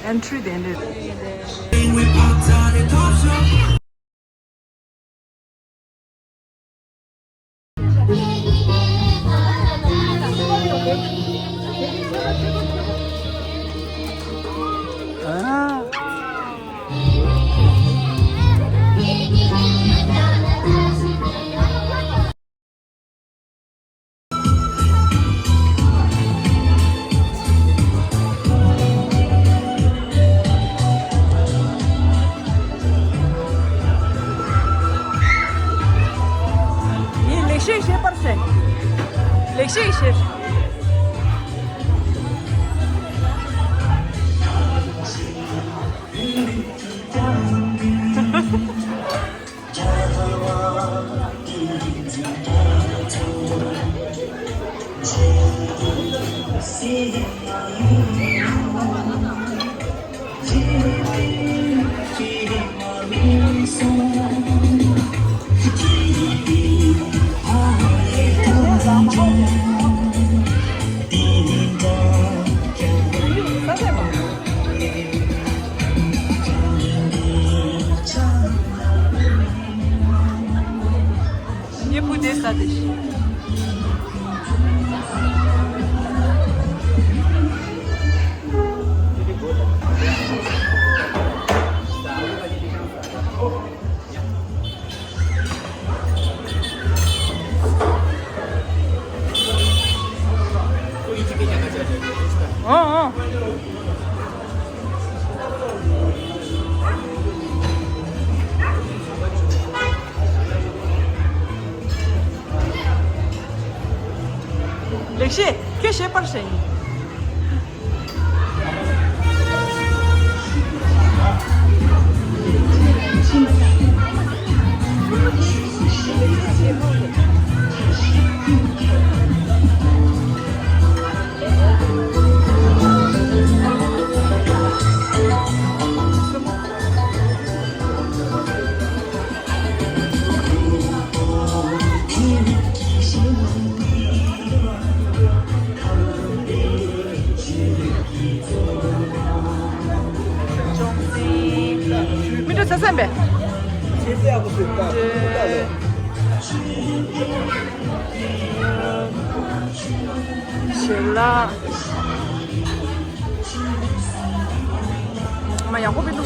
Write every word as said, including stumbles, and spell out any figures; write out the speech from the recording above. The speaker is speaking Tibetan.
Entry དེ་འདྲ། ངས་ལེགས་བཤད་བཤད་པར་ཟེར། ལེགས་བཤད་བཤད། ཡེ་བུ་དེ་ས་དེ་ཤི། ཨོ་ཨོ། ལེགས་བཤད་ཁྱོད་བཤད་པར་བྱ་ཡིན། མི་འགྲོ་ས་སེམས་པས། ཞེ་ལ། མ་ཡག་པོ་བི་